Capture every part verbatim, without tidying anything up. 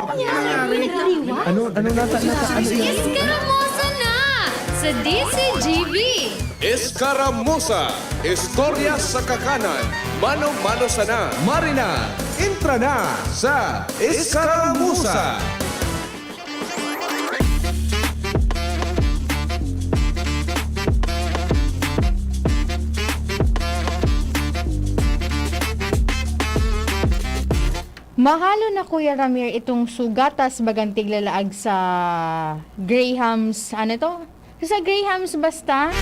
Ano, ano nata, nata, ano yun? Eskaramuza na sa D Z G B. Eskaramuza, istorya sa kakanan, mano-mano sana. Marina, entra na sa Eskaramuza. Mahalo na, Kuya Ramir, itong sugatas bagang tiglalaag sa Graham's, ano to? Sa Graham's basta?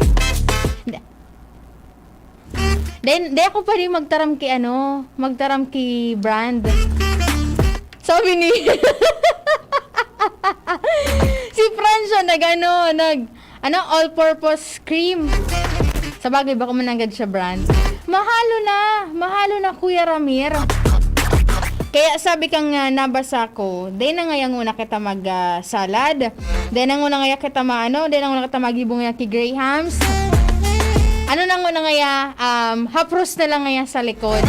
Then, di ako pa rin magtaram ki ano, magtaram ki brand. Sabi ni si Francia, nag ano, nag ano, all-purpose cream. Sa bagay, bako man nanggad siya brand. Mahalo na, mahalo na, Kuya Ramir. Kaya sabi kang, ah, nabasa ko, "Dai na ngaya nguna kita mag, ah, salad. Dai na nguna ngaya kita maano, dai na nguna kita magibong ngaya ki Graham's. Ano na nguna ngaya, um, hapros na lang ngaya sa likod."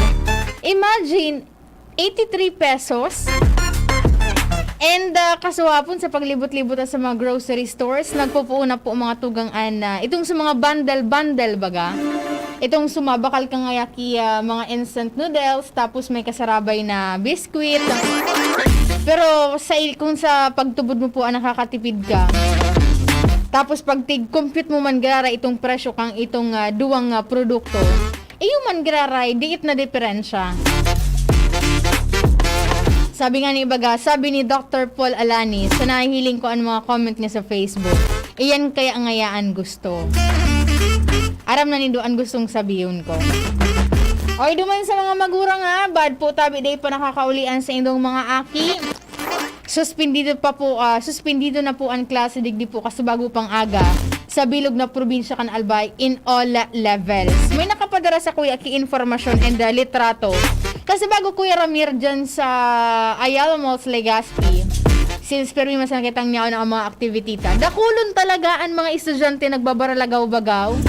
Imagine, eighty-three pesos. And, ah, kasuhapon sa paglibot-libot sa mga grocery stores, nagpupuon na po mga tugang an, ah, itong sa mga bundle-bundle baga. Itong sumabakal ka ngaya ki, ah, mga instant noodles, tapos may kasarabay na biskwit. Pero sa il-, kung sa pagtubod mo po ang nakakatipid ka, tapos pag tig-compute mo man gara itong presyo kang itong, ah, duwang, ah, produkto, iyo man giraray, diit na diferensya. Sabi nga ni ibaga, sabi ni Doctor Paul Alanis, sa nahihiling ko ang mga comment niya sa Facebook, "Iyan kaya ngayaan gusto." Aram na nindo an gustong sabihon ko. Oy, duman sa mga magurang, ha, bad po tabi dai pa nakakaulian sa indong mga aki. Suspendido pa po, ah, suspendido na po an klase digdi po kasubago pang aga sa bilog na probinsya kan Albay in all levels. May nakapadara sa kuya ki informasyon and, ah, litrato. Kasubago, Kuya Ramir, dyan sa Ayala Malls, Legazpi. Since pirmi man sana kitang niyaon ang mga activity ta. Dakulon talaga an mga estudyante nagbabaralagaw-bagaw.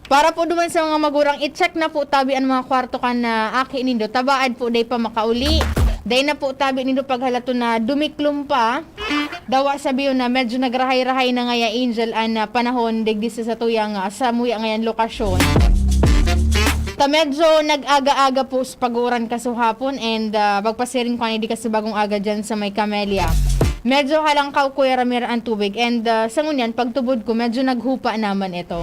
Para po duman sa mga magurang, i-check na po tabi an mga kwarto kan, ah, aki nindo. Tabaad po, dai pa makauli. Dai na po tabi nindo paghalaton na dumiklom pa. Dawa sabiyon na medyo nagrahay-rahay na ngaya, Angel, an, ah, panahon digdi sa satuyang, ah, samuya ngayan lokasyon. Ta medyo nag-aga-aga po sa pag-uuran kasuhapon and, ah, magpasiring ko ani di kasi bagong aga dyan sa may Camellia. Medyo halangkaw, Kuya Ramir, ang tubig and, ah, sa ngunyan, pagtubod ko, medyo naghupa naman ito.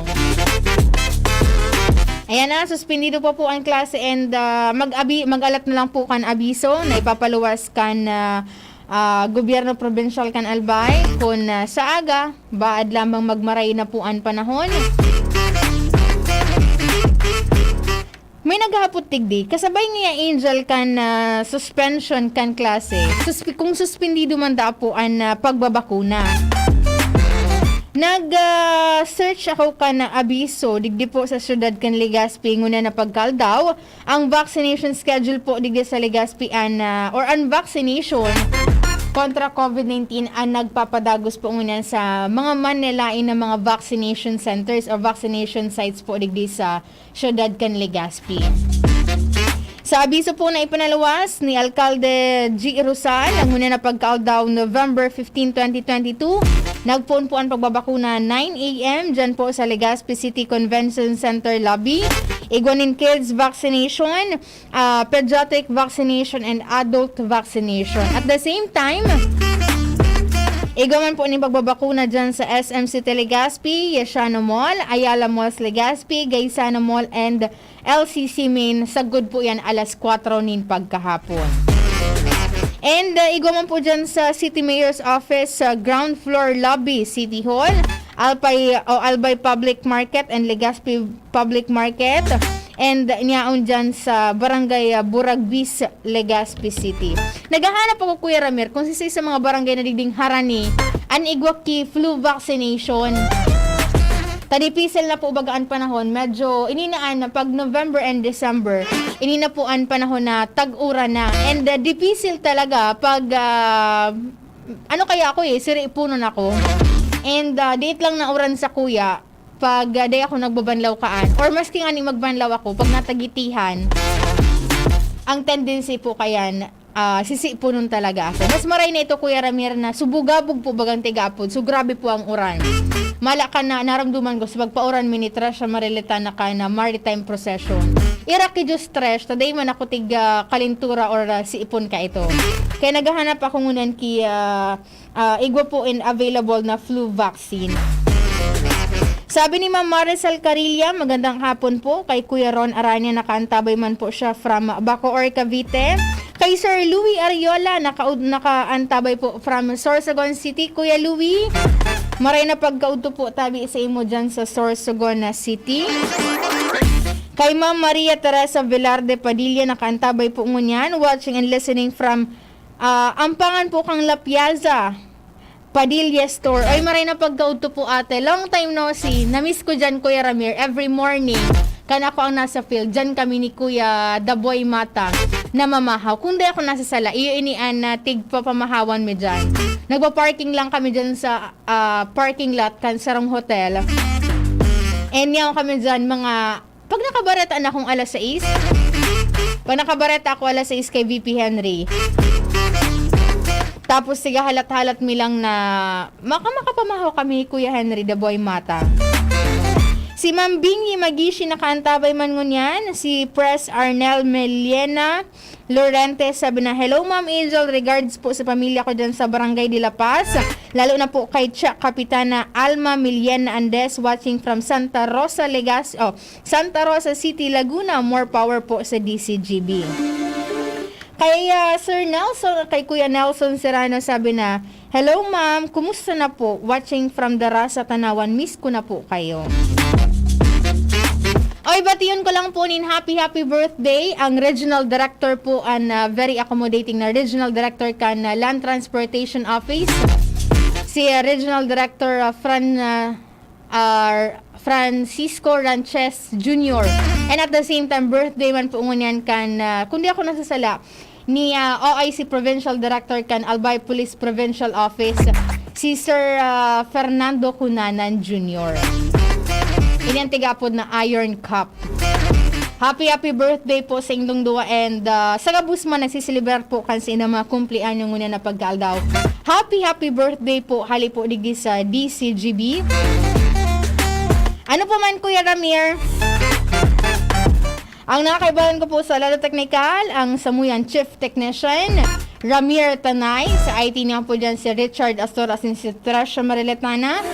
Ayan na, suspendido pa po ang klase and, ah, mag-abi-, mag-alat na lang po kan abiso na ipapaluwas kan, ah, ah, gobyerno probinsyal kan Albay. Kun, ah, sa aga, baad lamang magmaray na po an panahon. May naghahapot digdi, kasabay niya, Angel, kan, ah, suspension kan klase. Suspi-, kung suspendido man daa po an, ah, pagbabakuna. Nag, ah, search ako kan abiso digdi po sa siyudad kan Legazpi ngunyan na pagkaldaw. Ang vaccination schedule po digdi sa Legazpi an, ah, or ang vaccination kontra covid nineteen ang nagpapadagos po ngunyan sa mga manlaen na mga vaccination centers or vaccination sites po digdi sa siyudad kan Legazpi. Sa abiso po na ipinaluwas ni Alkalde G. Rosal, ang una na pagka-aldaw, November fifteen, twenty twenty-two, nagpoon po ang pagbabakuna nine a m dyan po sa Legazpi City Convention Center lobby. Igwa nin kids vaccination, ah, pediatric vaccination and adult vaccination. At the same time, igwa man po nin pagbabakuna dyan sa S M City Legazpi, Yesiano Mall, Ayala Malls Legazpi, Gaisano Mall, and L C C Main. Sagkod po yan alas kwatro nin pagkahapon. And, uh, igwa man po dyan sa City Mayor's Office, sa ground floor lobby, City Hall, Albay, o Albay Public Market and Legazpi Public Market. And niyaon dyan sa Barangay, uh, Buragbis, Legazpi City. Naghahanap ako, Kuya Ramir, kung sisay sa mga barangay na digding harani an igwa ki flu vaccination. Tadipisil na po baga an panahon. Medyo, ini na an, pag November and December, ini na po an panahon na tag-uran na. And, uh, dipisil talaga pag, uh, ano kaya ako eh, siri puno na ako. And, uh, diit lang na uran sa kuya, pag, uh, di ako nagbabanlaw kaan. Or maski nga ni magbanlaw ako, pag natagitihan, ang tendency po kayan, ah, sisiponon talaga ako. Mas maray na ito, Kuya Ramir, na subugabog po bagang tigapod. So, grabe po ang uran. Mala ka na, naramduman ko sa pagpauran mi ni Tresha Mariletana kan, ah, maritime procession. Ira ki Diyos, Tresh, ta dai man ako tig, ah, kalintura or, ah, siipon ka ito. Kaya naghahanap ako ngunyan ki, ah, ah, igwa po in available na flu vaccine. Sabi ni Ma'am Maricel Carilla, "Magandang hapon po." Kay Kuya Ron Aranya, nakaantabay man po siya from Bacoor, Cavite. Kay Sir Louis Ariola, nakaud-, nakaantabay po from Sorsogon City. Kuya Louis, maray na pagkaudto po tabi sa imo dyan sa Sorsogon na City. Kay Ma'am Maria Teresa Velarde Padilla, nakaantabay po ngunyan, watching and listening from, ah, Ampangan po kang La Piazza, Padilla Store. Ay, maray na pagkaudto po, ate. Long time no see. Namiss ko dyan, Kuya Ramir. Every morning, kan ako ang nasa field, dyan kami ni Kuya Daboy Mata namamahaw. Kung di ako nasa sala, iyo ini an, ah, tigpapamahawan mi dyan. Nagpa-parking lang kami dyan sa, ah, parking lot kan sarong hotel. And yaon kami dyan, mga, pag nakabareta na akong alas sais, pag nakabareta ako alas sais kay V P Henry, tapos sige, halat-halat mi lang na maka-, makapamahaw kami ni Kuya Henry, the boy Mata. Si Ma'am Bingi Magishi nakaantabay man ngunyan, si Pres Arnel Meliena Lorente sabi na, "Hello, Ma'am Angel. Regards po sa pamilya ko dyan sa Barangay de La Paz. Lalo na po kay Chuck Kapitana Alma Miliena Andes, watching from Santa Rosa, Legazpi, oh, Santa Rosa City, Laguna. More power po sa D C G B." Kay, ah, Sir Nelson, kay Kuya Nelson Serrano sabi na, "Hello, ma'am. Kumusta na po? Watching from Darasa, Tanawan. Miss ko na po kayo." Oy, bation ko lang po nin happy, happy birthday ang regional director po and, ah, very accommodating na regional director kan, ah, Land Transportation Office. Si, ah, Regional Director, ah, Fran, ah, ah, Francisco Ranches Junior. And at the same time, birthday man po ngunyan kan, ah, kung di ako nasasala, ni, ah, O I C Provincial Director kan Albay Police Provincial Office, si Sir, ah, Fernando Cunanan Junior. Ini an tigapod na Iron Cup. Happy, happy birthday po sa indong duwa and, ah, sa gabos man nagsiselebrar po kan sa inang mga kumpleanyo ngunyan na pagkaaldaw. Happy, happy birthday po, hali po digdi sa D C G B. Ano po man, Kuya Ramir? Ang nakakaibahan ko po sa Lado Technical, ang samuyan Chief Technician, Ramir Tanay. Sa I T niya po dyan si Richard Astor asin si Tresha Mariletana.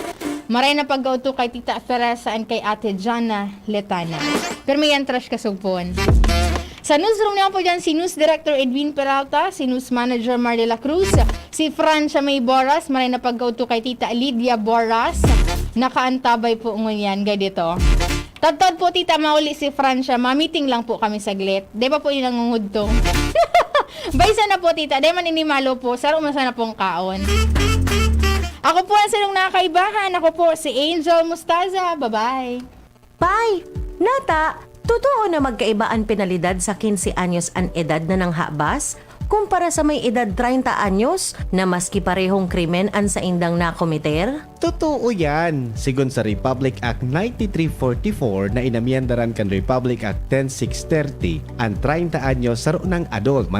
Maray na pagkauto kay Tita Feresa and kay Ate Jana Letana. Pero may yan, Trash Kasugpon. Sa newsroom niya po dyan si News Director Edwin Peralta, si News Manager Marley La Cruz, si Francia May Boras, maray na pagkauto kay Tita Lydia Boras. Nakaantabay po ngunyan, gay dito. Tadtad po, tita, mauli si Francia. Ma-meeting lang po kami saglit. Di ba po yun ang ngungudtong? Baysa na po, tita. Di man ini malo po. Saro man sana pong kaon. Ako po ang sinong nakakaibahan. Ako po si Angel Mustaza. Bye-bye. Pay, nata, totoo na magkaiba an penalidad sa quince anyos an edad na nanghabas kumpara sa may edad treinta anyos na maski parehong krimen an saindang nakometer? Totoo yan. Sigon sa Republic Act ninety-three forty-four na inamyendaran kan Republic Act ten six thirty, an treinta anyos saro nang adult man